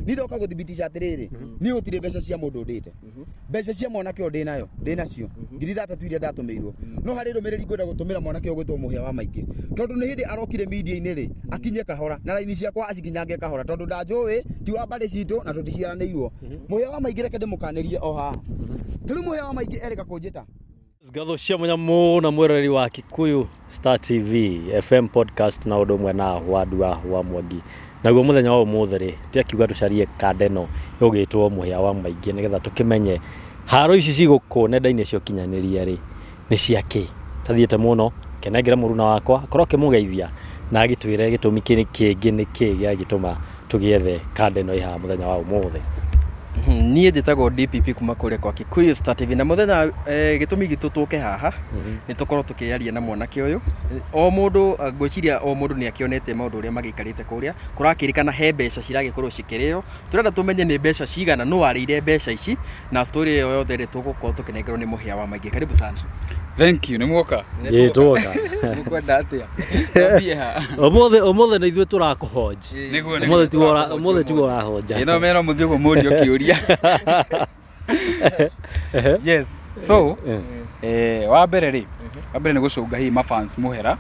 Niĩ ndoka gũthibitisha atĩrĩrĩ, niĩ gũtirĩ mbeca cia mũndũ ndĩte. Mbeca cia mwanake ũyũ ndĩnayo, ndĩnacio. 3000 iria ndatũmĩirwo. No harĩ ndũmĩrĩri ngwenda gũtũmĩra mwanake ũyũ ũgwĩtwo Mũhĩa wa Maingĩ. Tondũ nĩ hĩndĩ arokire media-inĩ rĩ, akinye kahora na raini ciakwa acikinyange kahora tondũ ndanjũĩ, ti wa mbarĩ citũ na tũticiaranĩirwo. Mũhĩa wa Maingĩ reke ndĩmũkanĩrie o haha. Ta rĩu Mũhĩa wa Maingĩ erĩga kũnjĩta. Ngatho cia mwanya mũno mwĩroreri wa Kikuyu Star TV FM podcast na ũndũ ũmwe na Wandua wa Mwangi. Naguo mũthenya wa ũmũthĩ rĩ, tũkiuga tũcarie kanda ĩno ĩgũgĩtwo mũhĩa wa maingĩ nĩgetha tũkĩmenye haro ici cigũkũ nenda-inĩ cia ũkinyanĩria rĩ, nĩ cia kĩ. Tathiĩte mũno, kenengere mũruna wakwa akorwo akĩmũgeithia na agĩtwĩre gĩtũmi kĩngĩ nĩ kĩ gĩagĩtũma tũgĩethe kanda ĩno ĩ haha mũthenya wa ũmũthĩ. Niĩ njĩtagwo DPP kuma kũrĩa kwa Kikuyu Star TV na mũthenya gĩtũmi gitũ tũke haha nĩ tũkorwo tũkĩaria na mwanake ũyũ. O mũndũ ngwĩciria o mũndũ nĩ akĩonete maũndũ ũrĩa magĩikarĩte kũrĩa, kũrakĩrĩkana he mbeca ciragĩkorwo cikĩrĩo. Tũrenda tũmenye nĩ mbeca cigana, nũ warĩire mbeca ici na story ĩyo yothe rĩ tũgũkorwo tũkĩnengerwo nĩ mũhĩa wa maingĩ. Karibu sana. Thank you, nĩ muoka. Ĩĩ tuoka. Mũkwenda atĩa? Twambie ha? Ũmũthĩ ũmũthĩ nĩ ithuĩ tũrakũhonji. Nĩguo Ũmũthĩ tiwe ũmũthĩ tiwe ũrahonja. Ĩno mero mũthiĩ ũguo mũrio kĩũria. Yes, so wa mbere rĩ, wa mbere nĩ gũcũnga hihi mafans mũhera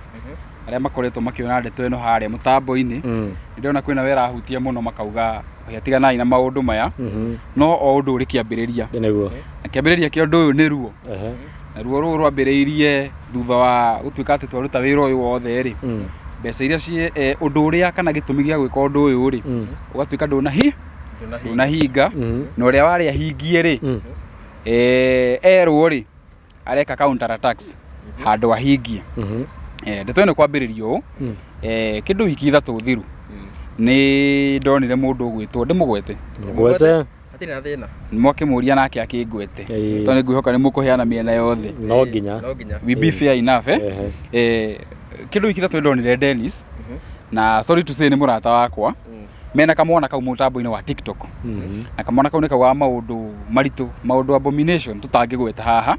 arĩa makoretwo makĩona ndeto ĩno harĩa mũtambo-inĩ. Nĩ ndĩrona kwĩna werahutia mũno makauga oya tiganai na maũndũ maya, no o ũndũ ũrĩ kĩambĩrĩria. Nĩguo. Na kĩambĩrĩria kĩa ũndũ ũyũ nĩ ruo. Na ruo rũrũ rwambĩrĩirie thutha wa gũtuĩka atĩ twaruta wĩra ũyũ wothe rĩ, mbeca iria ciĩ ũndũ ũrĩa kana gĩtũmi gĩa gwĩka ũndũ ũyũ rĩ, ũgatuĩka ndũnahi ndũnahinga, na ũrĩa warĩ ahingie rĩ, erwo rĩ, areka counter attacks handũ ahingie. Ndeto ĩno kwambĩrĩria ũũ, kĩndũ wiki 3 thiru nĩ ndonire mũndũ ũgwĩtwo, ndĩmũgwete? Ngwete. Hatirĩ na thĩna. Mwakĩmũria nake akĩngwete. Ĩĩ. Tondũ nĩngwĩhoka nĩ mũkũheana mĩena yothe. No nginya. No nginya. We be fair enough, eh? Ehe. Kĩndũ wiki 3 ndonire Dennis, na sorry to say nĩ mũrata wakwa, mena kamwana kau mũtambo-inĩ wa TikTok. Na kamwana kau nĩ kaugaga maũndũ maritũ, maũndũ abomination tũtangĩgweta haha,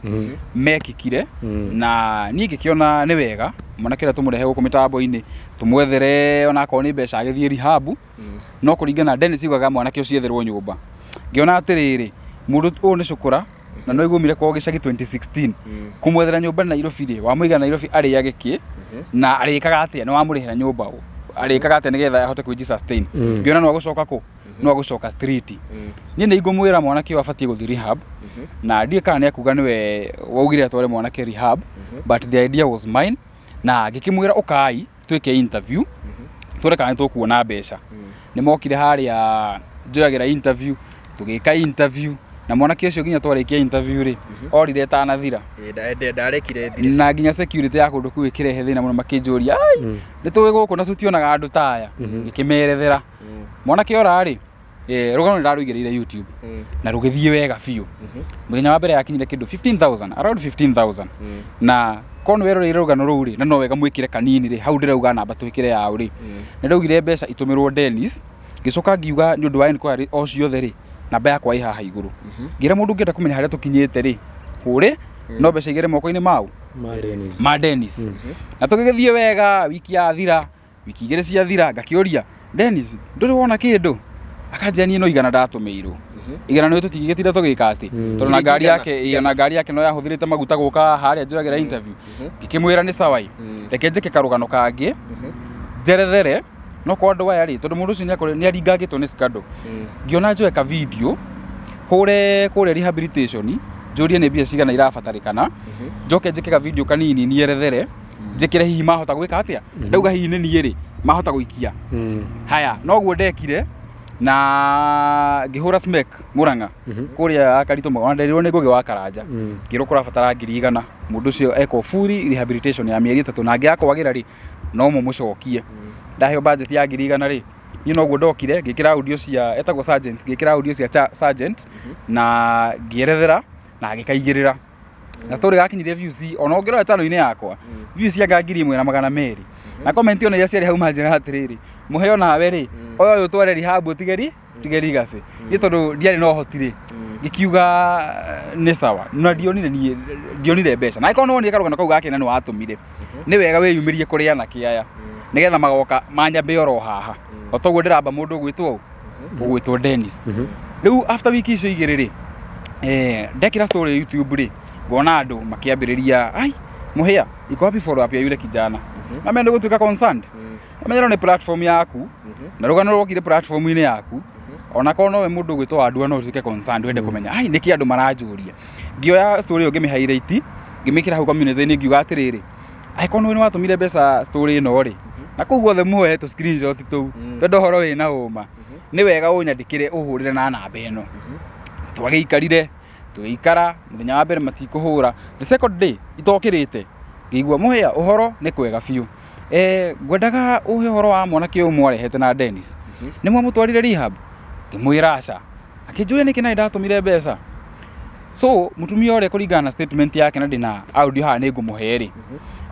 mekĩkire, na niĩ ngĩkĩona nĩ wega mwanake ũrĩa tũmũrehe gũkũ mĩtambo-inĩ, tũmwethere onakorwo nĩ mbeca agĩthiĩ rehab, no kũringana na Dennis ugaga mwanake ũcio etherwo nyũmba. Ngĩona atĩrĩrĩ, mũndũ ũyũ nĩ cũkũra, na no aumire kwao gĩcagi 2016. Kũmwethera nyũmba Nairobi rĩ, wamũiga Nairobi arĩage kĩ, na arĩkaga atĩa, nĩ wamũrĩhĩra nyũmba, arĩkaga atĩa nĩgetha ahote kwĩji sustain. Ngĩona no agũcoka kũ? No agũcoka street. Niĩ nĩ ingũmwĩra mwanake ũyũ abatiĩ gũthiĩ rehab, na ndiũĩ kana nĩ akuga nĩwe waugire atware mwanake rehab, but the idea was mine, na ngĩkĩmwĩra ũkai twĩke interview, tuone kana nĩ tũkuona mbeca. Nĩ mokire harĩa njoyagĩra interview, tũgĩka interview, na mwanake ũcio nginya twarĩkia interview rĩ, orire ĩtanathira. Ndarekire ĩthire. Na nginya security ya kũndũ kũu ĩkĩrehe thĩna mũno makĩnjũria, ai, nĩ tũĩ gũkũ na tũtionaga andũ ta aya. Ngĩkĩmerethera. Mwanake ora rĩ, rũgano nĩ ndarũigĩrĩire YouTube na rũgĩthiĩ wega biũ. Mũthenya wa mbere yakinyire kĩndũ 15,000, around 15,000. Na korwo nĩ weroreire rũgano rũu rĩ, na no wega mwĩkĩre kanini rĩ, hau ndĩrauga namba twĩkĩre yaũ rĩ. Nĩ ndaugire mbeca itũmĩrwo Dennis, ngĩcoka ngiuga nĩ ũndũ wa enquiry o ciothe rĩ, namba yakwa ĩ haha igũrũ. Ngĩra mũndũ ũngĩenda kũmenya harĩa tũkinyĩte rĩ, hũre, no mbeca igere moko-inĩ mau? Ma Dennis. Ma Dennis. Na tũgĩgĩthiĩ wega, wiki yathira, wiki 2 ciathira, ngakĩũria, Dennis, ndũrĩ wona kĩndũ? Akanjĩra niĩ no igana ndatũmĩirwo. Igana nĩ tũtingĩgĩtinda tũgĩka atĩ, tondũ na ngari yake, ĩĩ, ona ngari yake no yahũthĩrĩte maguta gũka harĩa njoyagĩra interview. Ngĩkĩmwĩra nĩ sawa ĩ, reke njĩke karũgano kangĩ, njerethere, no kwa andũ aya rĩ, tondũ mũndũ ũcio nĩ aringangĩtwo nĩ scandal. Ngĩona njoe ka video, hũre kũrĩa rehabilitation, njũrie nĩ mbia cigana irabatarĩkana, njoke njĩke ka video kanini nierethere, njĩkĩre hihi mahota gwĩka atĩa, ndauga hihi nĩ niĩ rĩ, mahota gũikia. Haya, noguo ndekire, na ngĩhũra smek Murang'a, kũrĩa Karitũ, ona nderirwo nĩ Ngũgĩ wa Karanja, ngĩrwo kũrabatara 100,000, mũndũ ũcio ekwo full rehabilitation ya mĩeri 3, na angĩaga kwagĩra rĩ, no mũmũcokie. Ndaheo budget ya 100,000 rĩ, niĩ noguo ndokire, ngĩkĩra audio cia, etagwo sergeant, ngĩkĩra audio cia sergeant, na ngĩerethera, na agĩkaigĩrĩra. Na story gakinyirie views, ona ũngĩrora channel-inĩ yakwa, views cia 1200. Na comment ona iria ciarĩ hau manjĩra atĩrĩrĩ, mũheo nawe rĩ, oya ũyũ ũtware rehab ũtige ri, ũtige rigacĩ. Niĩ tondũ ndiarĩ na ũhoti rĩ, ngĩkiuga nĩ sawa. Na ndionire niĩ, ndionire mbeca. Na angĩkorwo nĩ wonire karũgano kau gake na nĩ watũmire, nĩ wega wĩyumĩrie kũrĩ anake aya, nĩgetha magoka manyambe oro haha. O toguo ndĩramba mũndũ ũgwĩtwo ũ? Ũgwĩtwo Dennis. Rĩu after wiki icio igĩrĩ rĩ, ndekĩra story YouTube rĩ, ngona andũ makĩambĩrĩria, ai Mũhĩa, iko wapi follow up ya yule kijana? Na mimi gũtuĩka concerned. Amenye ĩno nĩ platform yaku na rũgano rwokire platform-inĩ yaku, ona korwo nowe mũndũ ũgwĩtwo Wandua no ũtuĩke concerned, wende kũmenya ai nĩkĩ andũ maranjũria. Ngĩoya story ĩyo ngĩmĩ highlight, ngĩmĩkĩra hau community-inĩ, ngiuga atĩrĩrĩ, angĩkorwo nĩwe nĩwatũmire mbeca story ĩno rĩ, na kũu guothe muoe tũ screenshot tũu, tondũ ũhoro wĩna ũma, nĩ wega ũnyandĩkĩre ũhũrĩre na namba ĩno. Twagĩikarire tũgĩikara, mũthenya wa mbere matikũhũra, the second day itokĩrĩte ngĩigua Mũhĩa ũhoro nĩ kwega biũ. Ngwendaga ũhe ũhoro wa mwanake ũyũ mwarehete na Dennis. Nĩ mwamũtwarire rehab? Ngĩmwĩra aca. Akĩnjũria nĩkĩ na ndatũmire mbeca. So mũtumia ũrĩa kũringana na statement yake na ndĩna audio haha nĩ ngũmũhe rĩ,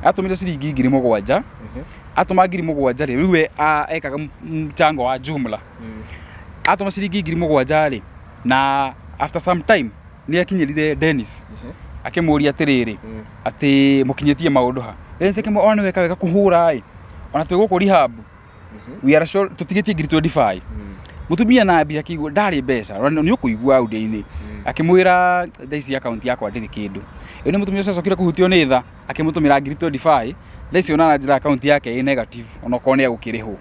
atũmire ciringi 7,000. Atũma 7,000 rĩ, rĩu we ekaga mchango wa jumla. Atũma ciringi 7,000 rĩ, na after some time nĩ akinyĩrire Dennis akĩmũria atĩrĩrĩ, atĩ mũkinyĩtie maũndũ ha? Dennis akĩmwĩra ona nĩ weka wega kũhũra ĩ, ona twĩ gũkũ rehab, we are sure tũtigĩtie 25,000. Mũtumia na ambia akĩigua ndarĩ mbeca, ona nĩ ũkũigua audio-inĩ akĩmwĩra thaa ici account yakwa ndĩrĩ kĩndũ. Ĩyo nĩ mũtumia ũcio acokire kũhutio nĩ tha, akĩmũtũmĩra 25,000. Thaa ici ona aranjĩra account yake ĩ negative, ona okorwo nĩ egũkĩrĩhwo.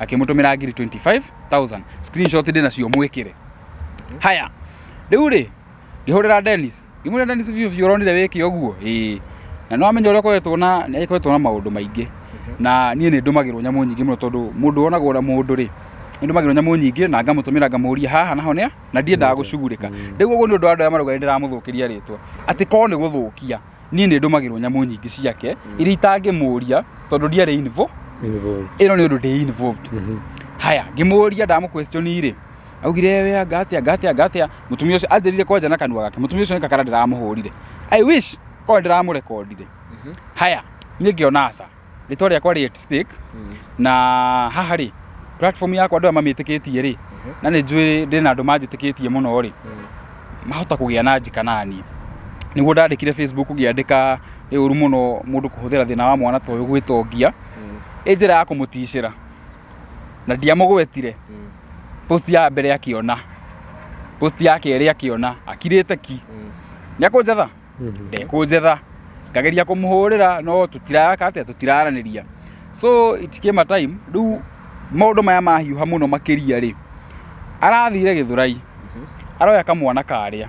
Akĩmũtũmĩra 25,000, screenshot ndĩ nacio mwĩkĩre. Haya, rĩu rĩ, ngĩhũrĩra Dennis, ngĩmwĩra Dennis biũ biũ ũronire wĩke ũguo? Ĩĩ. Na nĩ wamenya ũrĩa ũkoretwo na nĩ akoretwo na maũndũ maingĩ, na niĩ nĩ ndũmagĩrwo nyamũ nyingĩ mũno, tondũ mũndũ wonagwo na mũndũ rĩ, nĩ ndũmagĩrwo nyamũ nyingĩ na ngamũtũmĩra ngamũria haha naho nĩa, na ndiendaga gũcugurĩka. Rĩu ũguo nĩ ũndũ wa andũ arĩa marauga nĩ ndĩramũthũkĩria rĩtwa, atĩ korwo nĩ gũthũkia, niĩ nĩ ndũmagĩrwo nyamũ nyingĩ ciake iria itangĩmũria tondũ ndiarĩ involved. Ĩno nĩ ũndũ ndĩ involved. Haya, ngĩmũria ndamũ question rĩ, augire we anga atĩa anga atĩa anga atĩa. Mũtumia ũcio anjĩrire kwanja na kanua gake, mũtumia ũcio nĩ kakara ndĩramũhũrire. I wish korwo ndĩramũrekondire. Haya, niĩ ngĩona aca, rĩtwa rĩakwa rĩ at stake, na haha rĩ, platform yakwa andũ aya mamĩtĩkĩtie rĩ, na nĩ njũĩ ndĩ na andũ manjĩtĩkĩtie mũno rĩ, mahota kũgĩa na njika naniĩ. Nĩguo ndandĩkire Facebook ngĩandĩka nĩ ũru mũno mũndũ kũhũthĩra thĩna wa mwana ta ũyũ gwĩtongia, ĩ njĩra ya kũmũticĩra, na ndiamũgwetire. Post ya mbere akĩona, post ya kerĩ akĩona, akirĩte ki. Nĩ akũnjetha? Ndekũnjetha. Ngageria kũmũhũrĩra no tũtiraka atĩa, tũtiraranĩria. So it came a time rĩu maũndũ maya mahiũha mũno makĩria rĩ, arathire Gĩthũrai, aroya kamwana karĩa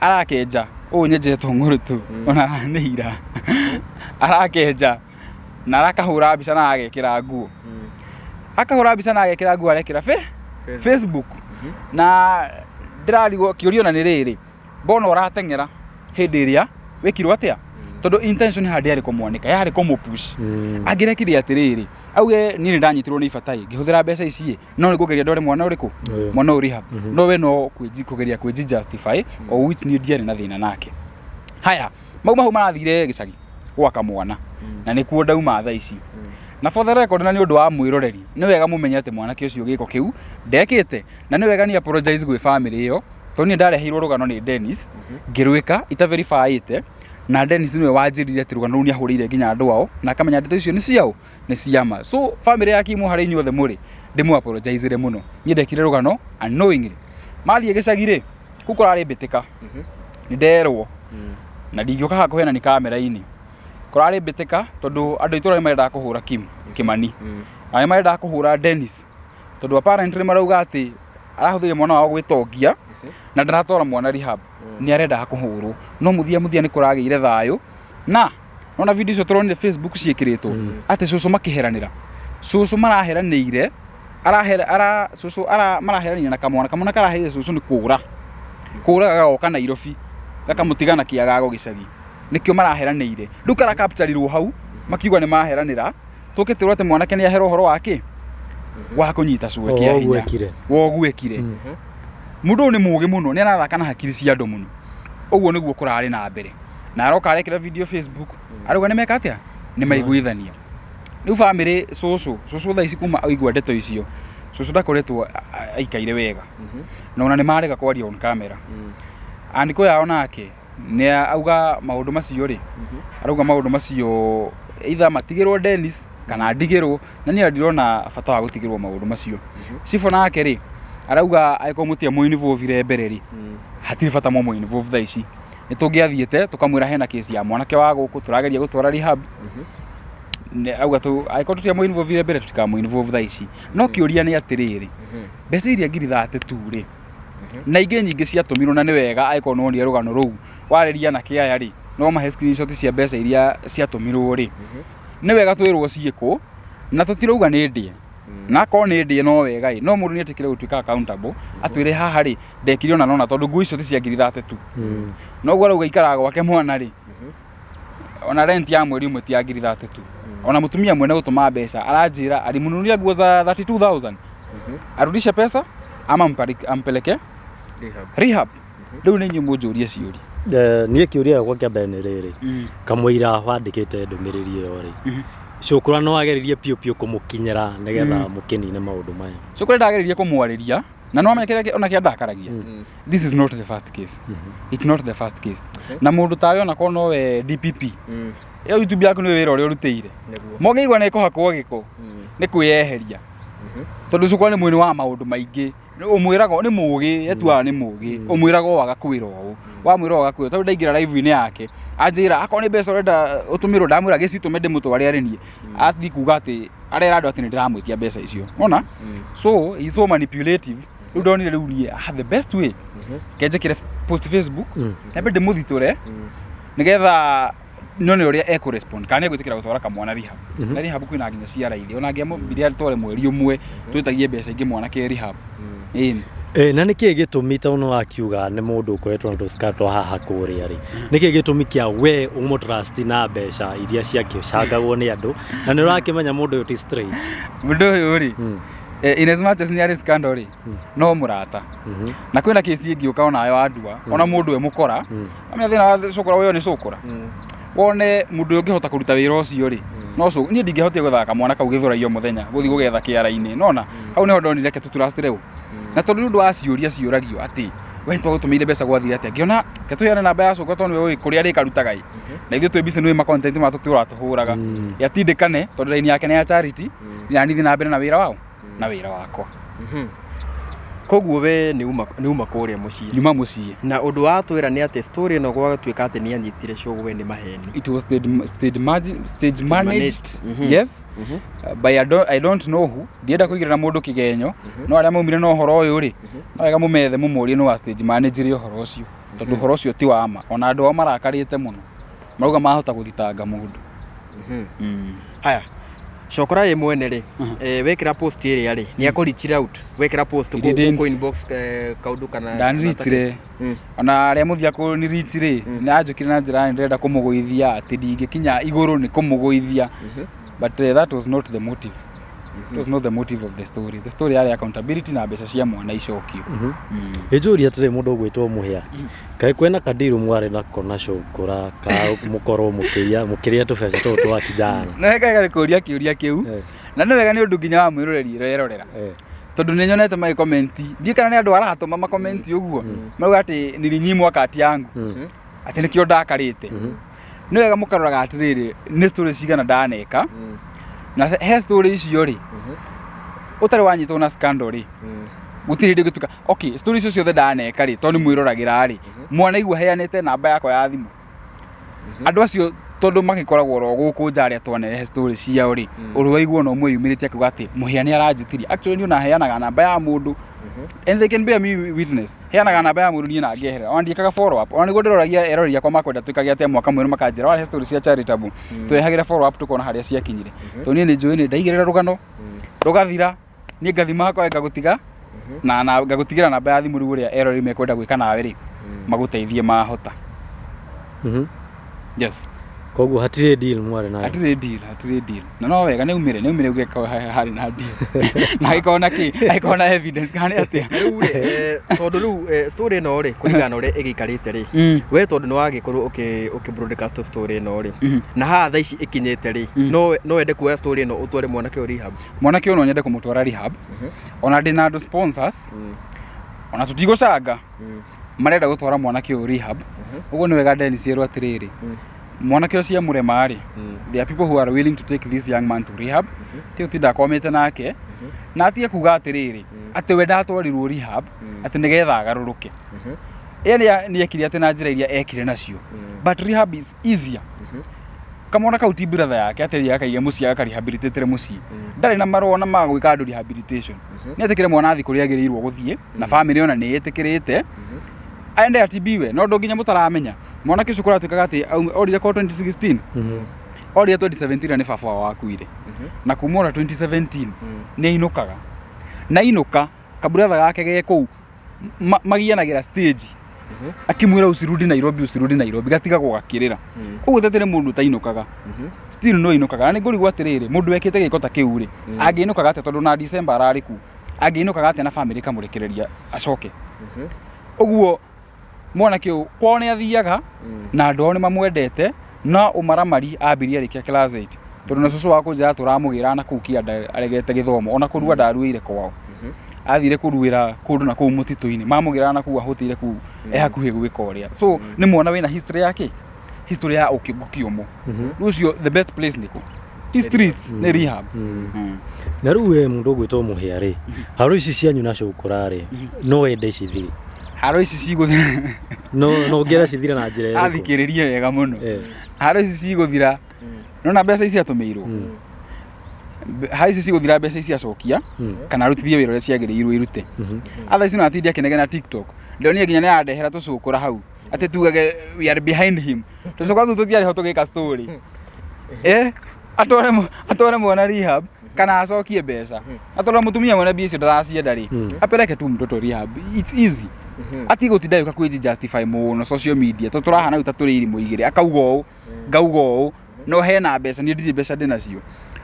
arakenja ũũ nyenjetwo ng'ũrũtũ ona nĩ ira, arakenja na arakahũra mbica na agekĩra nguo, akahũra mbica na agekĩra nguo, arekĩra Facebook. Na ndĩrarigwo kĩũria ona nĩ rĩrĩ, mbona ũrateng'era hĩndĩ ĩrĩa wĩkirwo atĩa? Tondũ intention haha ndĩarĩ kũmwanĩka, yarĩ kũmũpush. Angĩrekire atĩrĩrĩ, auge niĩ nĩ ndanyitirwo nĩ ibata ĩ, ngĩhũthĩra mbeca ici ĩ, no nĩ ngũgeria ndware mwana ũrĩkũ, mwana ũyũ rehab. No we no kũgeria kwĩji justify, o which niĩ ndiarĩ na thĩna nake. Haya, mauma hau marathire gĩcagi gwaka mwana, na nĩkuo ndauma thaa ici. Na for the record, na nĩ ũndũ wa mwĩroreri, nĩ wega mũmenye atĩ mwanake ũcio gĩko kĩu ndekĩte, na nĩ wega ni apologize gwĩ family ĩyo, tondũ niĩ ndareheirwo rũgano nĩ Dennis ngĩrwĩka ita verify-ĩte, na Dennis nĩwe wanjĩrire atĩ rũgano rũu nĩ ahũrĩire nginya andũ ao na akamenya ndeto icio nĩ ciao, nĩ ciama. So family ya Kimu, harĩ inyuothe mũrĩ, ndĩmũ apologize mũno. Niĩ ndekire rũgano unknowingly. Mathiĩ gĩcagi rĩ, kũu kũrarĩ mbĩtĩka, nĩ nderwo na ndingĩũka haha kũheana nĩ kamera-inĩ, kũrarĩ mbĩtĩka tondũ andũ a itũũra nĩ marendaga kũhũra Kim Kimani na nĩ marendaga kũhũra Dennis, tondũ apparently marauga atĩ arahũthĩrire mwana wao gwĩtongia na ndaratwara mwana rehab, nĩ arendaga kũhũrwo. No mũthia mũthia nĩ kũragĩire thayũ, na nona video icio tũronire Facebook ciĩkĩrĩtwo atĩ cũcũ makĩheranĩra, cũcũ maraheranĩire, arahera ara cũcũ ara maraheranĩire na kamwana, kamwana karaheire cũcũ nĩ kũra kũra gagoka Nairobi gakamũtiga na kĩagago gĩcagi, nĩkĩo maraheranĩire. Rĩu kara capture-irwo hau makiuga nĩ maheranĩra, tũke twĩrwo atĩ mwanake nĩ ahera ũhoro wa kĩ wa kũnyita cũwe kĩa Woguo hinya. ekire. Woguo ekire. Mũndũ ũyũ nĩ mũgĩ mũno, nĩ arathaka na hakiri cia andũ mũno. Ũguo nĩguo kũrarĩ na mbere, na aroka arekĩra video Facebook arauga nĩ meka atĩa, nĩ maiguithania. Rĩu bamĩrĩ, cũcũ cũcũ thaa ici kuma aigua ndeto icio, cũcũ ndakoretwo aikaire wega, na ona nĩ marega kwaria on camera. Andĩko yao nake nĩ auga maũndũ macio rĩ, arauga maũndũ macio either matigĩrwo Dennis kana ndigĩrwo, na niĩ ndirona bata wa gũtigĩrwo maũndũ macio. Cibũ nake rĩ, Arauga angĩkorwo mũtiamũ-involve mbere rĩ, hatirĩ bata mũmũ-involve thaa ici. Nĩ tũngĩathiĩte tũkamwĩra hena case ya mwanake wa gũkũ tũrageria gũtwara rehab. Auga tũ angĩkorwo tũtiamũ-involve mbere, tũtikamũ-involve thaa ici. No kĩũria nĩ atĩrĩrĩ, mbeca iria 32,000 rĩ, na ingĩ nyingĩ ciatũmirwo, na nĩ wega angĩkorwo nĩ wonire rũgano rũu warĩria anake aya rĩ, no mahe screenshot cia mbeca iria ciatũmirwo rĩ, nĩ wega twĩrwo ciĩkũ, na tũtirauga nĩ ndĩe, na akorwo nĩ ndĩe no wega ĩ, no mũndũ nĩ etĩkĩre gũtuĩka accountable, atwĩre haha rĩ, ndekire ona nona, tondũ nguo icio ti cia 32,000. Noguo arauga ikaraga gwake mwana rĩ, ona rent ya mweri ũmwe ti ya 32,000. Ona mũtumia mwene gũtũma mbeca aranjĩra alimnunulia nguo za 32,000, arudishe pesa ama ampeleke Rehab. Rehab. Rĩu nĩ inyuĩ mũnjũrie ciũria. Niĩ kĩũria gĩakwa kĩa mbere nĩ rĩrĩ, kamũira wandĩkĩte ndũmĩrĩri ĩyo rĩ, cũkũra no ageririe piũ piũ kũmũkinyĩra nĩgetha mũkĩnine maũndũ maya? Cũkũra ndageririe kũmwarĩria, na no amenye kĩrĩa ona kĩandakaragia. This is not the first case, it's not the first case. Na mũndũ tawe, onakorwo nowe DPP, ĩyo YouTube yaku nĩ wĩra ũrĩa ũrutĩire. Mongĩigua nĩ kũhakwo gĩko nĩ kwĩyeheria, tondũ cũkũra nĩ mwĩnĩ wa maũndũ maingĩ. Ũmwĩraga nĩ mũgĩ, etuaga nĩ mũgĩ, ũmwĩraga o agakwĩra ũũ, wamwĩra ũũ agakwĩra. Tondũ ndaingĩra live-inĩ yake, anjĩra akorwo nĩ mbeca ũrenda ũtũmĩrwo, ndamwĩra gĩcitũme ndĩmũtware arĩ niĩ, athiĩ kuga atĩ arera andũ atĩ nĩ ndĩramwĩtia mbeca icio ona. So he's so manipulative. Rĩu ndonire rĩu niĩ, the best way kenjĩkĩre post Facebook, nyambe ndĩmũthitũre nĩgetha nyone ũrĩa ekũrespond, kana nĩ egwĩtĩkĩra gũtwara kamwana rehab. Na rehab kwĩna nginya cia raithi, ona angĩamũmbire atware mweri ũmwe, twĩtagie mbeca ingĩ mwanake rehab. Ĩni. Na nĩkĩ gĩtũmi, tondũ nĩ wakiuga nĩ mũndũ ũkoretwo na tũsika twa haha kũrĩa rĩ, nĩkĩ gĩtũmi kĩa we ũmũtrust na mbeca iria ciakĩcangagwo nĩ andũ, na nĩ ũrakĩmenya mũndũ ũyũ ti straight? Mũndũ ũyũ rĩ, in as much as nĩ arĩ scandal rĩ, no mũrata. Na kwĩna kĩci ĩngĩũka onayo andua ona mũndũ we mũkora. Amenya thĩna wa cũkũra ũyũ nĩ cũkũra, wone mũndũ ũyũ ũngĩhota kũruta wĩra ũcio rĩ, no niĩ ndingĩhotire gũthaka mwana kau gĩthũrai o mũthenya gũthiĩ gũgetha kĩara-inĩ. Nona hau nĩho ndonire reke tũtrust rĩu, na tondũ nĩ ũndũ wa ciũria ciũragio atĩ we twagũtũmĩire mbeca gwathire atĩa, ngĩona reke tũheane namba ya cũkũra, tondũ nĩwe ũĩ kũrĩa arĩkarutaga ĩ, na ithuĩ twĩ busy nĩ ma content ma tũtũra tũhũraga yatindĩkane, tondũ raini yake nĩ ya charity, na niĩ thiĩ na mbere na wĩra wao na wĩra wakwa. Koguo we nĩ uma kũrĩa mũciĩ? Nyuma mũciĩ. Na ũndũ wa twĩra nĩ atĩ story ĩno gwagatuĩka atĩ nĩ anyitire cũgwe nĩ maheni. It was stage managed. Managed. Yes. By I don't know who. Ndienda kũigĩrĩra mũndũ kĩgenyo, no arĩa maumire na ũhoro ũyũ rĩ, no wega mũmethe mũmũrie nĩ wa stage manage ũhoro ũcio, tondũ ũhoro ũcio ti wa ma. Ona andũ ao marakarĩte mũno, marauga mahota gũthitanga mũndũ. Haya, cokora ĩ mwene rĩ, wekĩra post ĩrĩa rĩ, nĩ akũ reach out wekĩra post? He didn't. Kũ inbox, kaũndũ kana? Ndanirichire. Ona arĩa mũthia kũni reach rĩ, nĩ anjũkire na njĩra nĩ ndĩrenda kũmũgũithia, atĩ ndingĩkinya igũrũ nĩ kũmũgũithia. But that was not the motive. It was not the motive of the story. The story yarĩ accountability na mbeca cia mwana icokio. Ĩnjũria atĩrĩ, mũndũ ũgwĩtwo Mũhĩa, kaĩ kwĩna kandiru mwarĩ nako na cũkũra ka mũkorwo mũkĩiya mũkĩrĩa tũbeca tũtũ twa kijana? Nĩ wega nĩ kũria kĩũria kĩu. Na nĩ wega nĩ ũndũ nginya wa mwĩroreri erorera, tondũ nĩ nyonete magĩkomenti, ndiĩ kana nĩ andũ aratũma makomenti ũguo, mauga atĩ nilinyimwa kati yangu, atĩ nĩkĩo ndakarĩte. Nĩ wega mũkaroraga atĩrĩrĩ, nĩ story cigana ndaneka, na he story icio rĩ, ũtarĩ wanyitwo na scandal rĩ, gũtirĩ hĩndĩ ũngĩtuĩka okay. Story icio ciothe ndaneka rĩ, tondũ nĩ mwĩroragĩra rĩ, mwanaigua heanĩte namba yakwa ya thimũ, andũ acio tondũ magĩkoragwo oro gũkũ nja, arĩa twanerehe story ciao rĩ, ũrĩ waigua ona ũmwe yumĩrĩte akiuga atĩ Mũhĩa nĩ aranjĩtirie? Actually, niĩ ona heanaga namba ya mũndũ, and they can bear me witness, heanaga namba ya mũndũ niĩ na ngeherera, ona ndiĩkaga follow up. Ona nĩguo ndĩroragia eroreri akwa makwenda twĩkage atĩa mwaka mwerũ, makanjĩra warehe story cia charitable twehagĩre follow up, tũkona harĩa ciakinyire, tondũ niĩ nĩ njũĩ nĩ ndaigĩrĩra rũgano rũgathira, niĩ ngathima hakwa ngagũtiga na ngagũtigĩra namba ya thimũ. Rĩu ũrĩa eroreri mekwenda gwĩka nawe rĩ, magũteithie mahota. Yes. Koguo hatirĩ deal mwarĩ nayo? Hatirĩ deal, hatirĩ deal. Na no wega nĩ umire uge korwo harĩ na deal na agĩkorwo na kĩ, agĩkorwo na evidence kana nĩ atĩa. Rĩu rĩ, tondũ rĩu story ĩno rĩ, kũringana na ũrĩa ĩgĩikarĩte rĩ, we tondũ nĩ wagĩkorwo ũkĩ broadcast story ĩno rĩ, na haha thaa ici ĩkinyĩte rĩ, no wende kuoya story ĩno ũtware mwanake ũyũ rehab? Mwanake ũyũ no nyende kũmũtwara rehab. Ona ndĩ na andũ sponsors, ona tũtigũcanga, marenda gũtwara mwanake ũyũ rehab. Ũguo nĩ wega Dennis erwo atĩrĩrĩ, mwanake ũcio amũrema rĩ, there are people who are willing to take this young man to rehab. Ti ũtinda akwamĩte nake. Na atige kuga atĩrĩrĩ, atĩ we ndatwarirwo rehab atĩ nĩgetha agarũrũke. Ye nĩ ekire atĩ na njĩra iria ekire nacio, but rehab is easier. Kamwana kau ti brother yake atĩ athiĩ akaige mũciĩ agakarehabilitatĩre mũciĩ. Ndarĩ na marũa na ma gwĩka andũ rehabilitation. Nĩ etĩkĩre mwana athiĩ kũrĩa agĩrĩirwo gũthiĩ, na famĩlĩ ona nĩ ĩtĩkĩrĩte aende atibiwe. No ũndũ nginya mũtaramenya, mwanake ũcio kũratuĩkaga atĩ orire kwa 2016, orire 2017 na nĩ baba wao wakuire, na kuma ora 2017 nĩ ainũkaga, na ainũka kaburatha gake ge kũu magianagĩra stage akimwĩra, "Usirudi Nairobi, usirudi Nairobi." Gatigagwo gakĩrĩra ũguo tete nĩ mũndũ ũtainũkaga. Still no ainũkaga, na nĩ ngũrigwo atĩrĩrĩ, mũndũ wekĩte gĩko ta kĩu rĩ, angĩinũkaga atĩa? Tondũ na December ararĩ ku, angĩinũkaga atĩa na famĩlĩ ĩkamũrekereria acoke ũguo? Mwanake ũyũ kwao nĩ athiaga na andũ ao nĩ mamwendete, no ũmaramari ambirie arĩkia class 8, tondũ na cũcũ wa kũnjĩra tũramũgĩra na kũu kĩanda aregete gĩthomo, ona kũrua ndaruĩire kwao, athire kũruĩra kũndũ na kũu mũtitũ-inĩ, mamũgĩraga na kũu ahũtĩire kũu e hakuhĩ gwĩka ũrĩa. So nĩ mwana wĩna history yake, history ya ũkĩngũ kĩũmũ. Rĩu ũcio the best place nĩ kũ? Ti streets, nĩ rehab. Na rĩu we mũndũ ũgwĩtwo Mũhĩa rĩ, haro ici cianyu na Cũkũra rĩ, no wende cithire? Haro ici cigũthira. No ũngĩenda cithire na njĩra ĩrĩkũ? Athikĩrĩrie wega mũno. Haro ici cigũthira nona mbeca ici atũmĩirwo. Haro ici cigũthira mbeca ici acokia kana arutithie wĩra ũrĩa ciagĩrĩirwo irute. Otherwise no atinde akĩnegena TikTok. Ndĩronire nginya nĩ arandehera tũcũkũra hau atĩ tugage we are behind him. Tũcũkũra tũu tũtiarĩ ho tũgĩka story. Atware mwana rehab kana acokie mbeca, atware mũtumia mwene mbia icio ndaracienda rĩ, apeleke tu mtoto rehab. It's easy. Atige gũtinda agĩũka kwĩ justify mũno social media, tondũ tũrahana rĩu ta tũrĩ irimũ igĩrĩ, akauga ũũ, ngauga ũũ, no hena mbeca, niĩ ndirĩ mbeca ndĩnacio.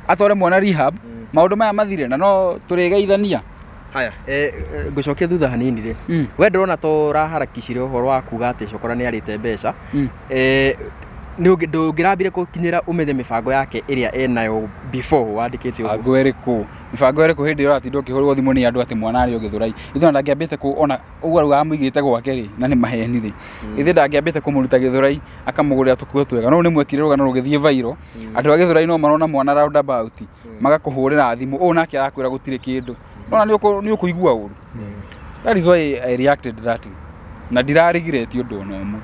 Atware mwana rehab, maũndũ maya mathire, na no tũrĩgeithania. Haya, ngũcokia thutha hanini rĩ, we ndĩrona to ũraharakicire ũhoro wa kuga atĩ Cokora nĩ arĩte mbeca. Ndũngĩrambire gũkinyĩra ũmenye mĩbango yake ĩrĩa enayo before wandĩkĩte ũguo? Mĩbango ĩrĩkũ? Mĩbango ĩrĩkũ hĩndĩ ĩyo ũratinda ũkĩhũrwo thimũ nĩ andũ atĩ mwana arĩ o Gĩthũrai? Ithe ona ndangĩambĩte kũ ona ũguo arauga amũigĩte gwake rĩ, na nĩ maheni rĩ, ithe ndangĩambĩte kũmũruta Gĩthũrai akamũgũrĩra tũkuo twega? No nĩ mwekire rũgano rũgĩthiĩ viral. Andũ a Gĩthũrai no marona mwana roundabout, magakũhũrĩra thimũ ũũ, nake arakwĩra gũtirĩ kĩndũ. Nona nĩ ũkũigua ũru. That is why I reacted that way, na ndirarigireti ũndũ ona ũmwe.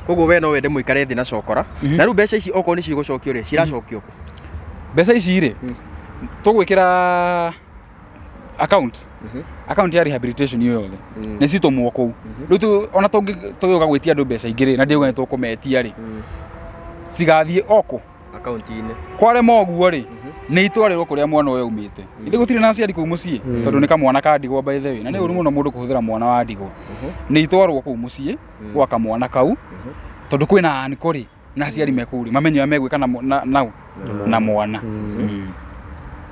Koguo we no wende mũikare thĩ na Cokora, na rĩu mbeca ici okorwo nĩ cigũcokio rĩ, ciracokio kũ? Mbeca ici rĩ, tũgwĩkĩra account ya rehabilitation iyo yothe nĩ citũmwo kũu. Rĩu ona tũgĩũka gwĩtia andũ mbeca ingĩ rĩ, na ndiauga nĩ tũkũmetia rĩ, cigathiĩ o kũ? Akaunti-inĩ. Kwarema ũguo rĩ, nĩ itwarĩrwo kũrĩa mwana ũyũ aumĩte. Ithe gũtirĩ na aciari kũu mũciĩ, tondũ nĩ kamwana ka ndigwa by the way, na nĩ ũru mũno mũndũ kũhũthĩra mwana wa ndigwa. Nĩ itwarwo kũu mũciĩ gwa kamwana kau, tondũ kwĩna anko rĩ, na aciari me kũu rĩ, mamenye ũrĩa megwĩka na na mwana.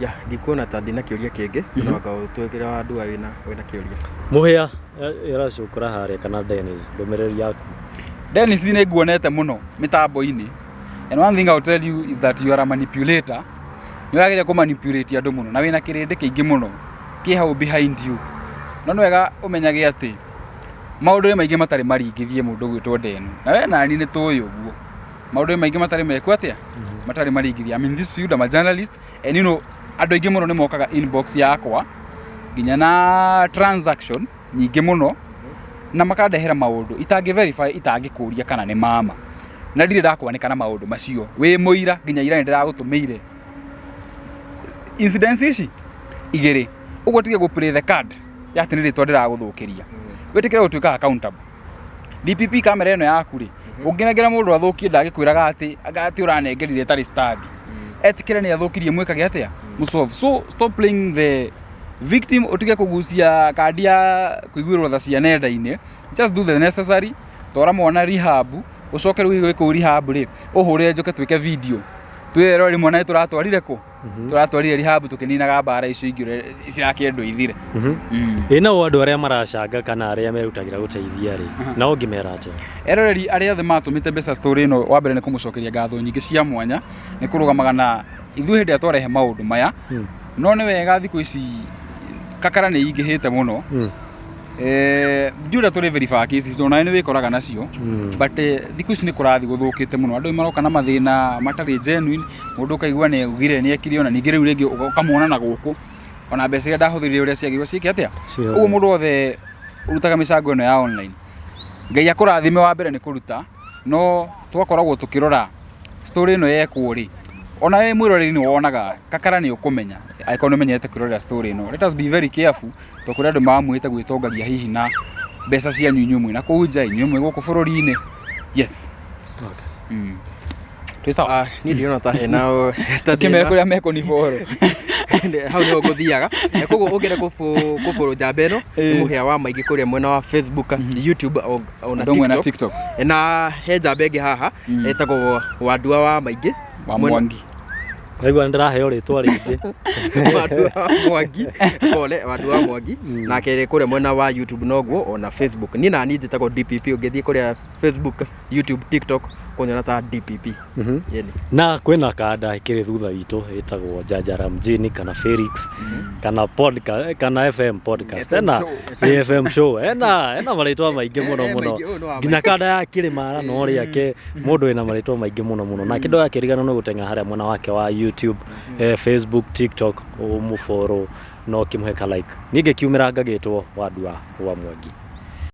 Ya, ndikuona ta ndina kĩũria kĩngĩ, no anga ũtwĩkĩre wa ndua wĩna kĩũria. Mũhĩa ĩracũkũra harĩa kana Dennis, ndũmĩrĩri yaku. Dennis, nĩ nguonete mũno mĩtambo-inĩ, and one thing I'll tell you is that you are a manipulator. Nĩ ũrageria kũ manipulate andũ mũno, na wĩna kĩrĩndĩ kĩingĩ mũno kĩ hau behind you, no nĩ wega ũmenyage atĩ maũndũ nĩ maingĩ matarĩ maringithie mũndũ gwĩtwo Deno, na we nani nĩ tũĩ ũguo. Maũndũ nĩ maingĩ matarĩ mekwo atĩa, matarĩ maringithie. I'm in this field, I'm a journalist, and you know andũ aingĩ mũno nĩ mokaga inbox yakwa nginya na transaction nyingĩ mũno, na makandehera maũndũ itangĩ verify, itangĩkũria kana nĩ mama, na ndirĩ ndakwanĩka na maũndũ macio. Wĩ mũira, nginya ira nĩ ndĩragũtũmĩire incidents ici igĩrĩ ũguo. Tige gũ play the card ya atĩ nĩ rĩtwa ndĩragũthũkĩria. Wĩtĩkĩre gũtuĩka accountable. DPP, kamera ĩno yaku rĩ, ũngĩnengera mũndũ athũkie, ndagĩkwĩraga atĩ ũranengerire ĩtarĩ stand. Etĩkĩre nĩ athũkirie, mwĩkage atĩa, mũsolve. So stop playing the victim, ũtige kũgucia kandi ya kũiguĩrwo tha cia nenda-inĩ. Just do the necessary. Twara mwana rehab, ũcoke rĩu wĩ kũu rehab rĩ, ũhũrĩre njũke twĩke video, twĩre rĩ mwana nĩ tũratwarire kũ, tũratwarire rehab, tũkĩninaga mbara icio ingĩ ũrĩa cirakĩendwo ithire. Ĩ nao andũ arĩa maracanga kana arĩa merutagĩra gũteithia rĩ, nao ũngĩmera atĩa? Eroreri arĩa othe matũmĩte mbeca story ĩno, wa mbere nĩ kũmũcokeria ngatho nyingĩ cia mwanya nĩ kũrũgamaga na ithuĩ hĩndĩ ĩrĩa twarehe maũndũ maya. No nĩ wega, thikũ ici kakara nĩ ingĩhĩte mũno. Ndiũĩ ũrĩa tũrĩ verify cases, tondũ nawe nĩ wĩkoraga nacio, but thikũ ici nĩ kũrathiĩ gũthũkĩte mũno. Andũ maroka na mathĩna matarĩ genuine, mũndũ ũkaigua nĩ augire nĩ ekire, ona ningĩ rĩu rĩngĩ ũkamuona na gũkũ. Ona mbeca iria ndahũthĩrire ũrĩa ciagĩrĩirwo ciĩke atĩa. Ciothe. Ũguo mũndũ wothe ũrutaga mĩcango ĩno ya online, Ngai akũrathime. Wa mbere nĩ kũruta, no twakoragwo tũkĩrora story ĩno yekwo rĩ, ona wĩ mwĩroreri nĩ wonaga kakara, nĩ ũkũmenya angĩkorwo nĩ ũmenyerete kwĩrorera story ĩno. Let us be very careful, tondũ kũrĩ andũ mamuĩte gwĩtongagia hihi na mbeca cianyu inyuĩ mwĩ na kũu nja, inyuĩ mwĩ gũkũ bũrũri-inĩ. Yes. Twĩ sawa. Ah, niĩ ndirona ta hena ta Kĩmere thĩna. kũrĩa mekũniboro. Hau nĩho ngũthiaga. Koguo ũngĩenda kũbũrũ njamba ĩno nĩ Mũhĩa wa Maingĩ kũrĩa mwena wa Facebook, YouTube ona Andũ amwe na TikTok. TikTok. Na he njamba ĩngĩ haha ĩtagwo Wandua wa Maingĩ. Wa Mwena- Mwangi. Ndaigua nĩ ndĩraheo rĩtwa rĩngĩ. Wandua wa Mwangi, pole, Wandua wa Mwangi, nake kũrĩa mwena wa YouTube noguo ona Facebook. Niĩ naniĩ njĩtagwo DPP. Ũngĩthiĩ kũrĩa Facebook, YouTube, TikTok, kũnyona ta DPP. Yeni. Na kwĩna kanda ĩkĩrĩ thutha witũ ĩtagwo Janjara Mjini kana Felix kana podcast kana FM podcast. FM Ena show. Nĩ FM show, ena marĩtwa maingĩ mũno Eh, mũno. maingĩ, ũyũ nĩ wa Nginya kanda ya Kĩrĩmara no rĩake mũndũ wĩna marĩtwa maingĩ mũno mũno, na kĩndũ gakĩriganwo nĩ gũteng'era harĩa mwena wake wa YouTube, Facebook, TikTok, ũmũfollow na ũkĩmũhe ka like. Niĩ ngĩkiumĩra ngagĩtwo Wandua wa Mwangi.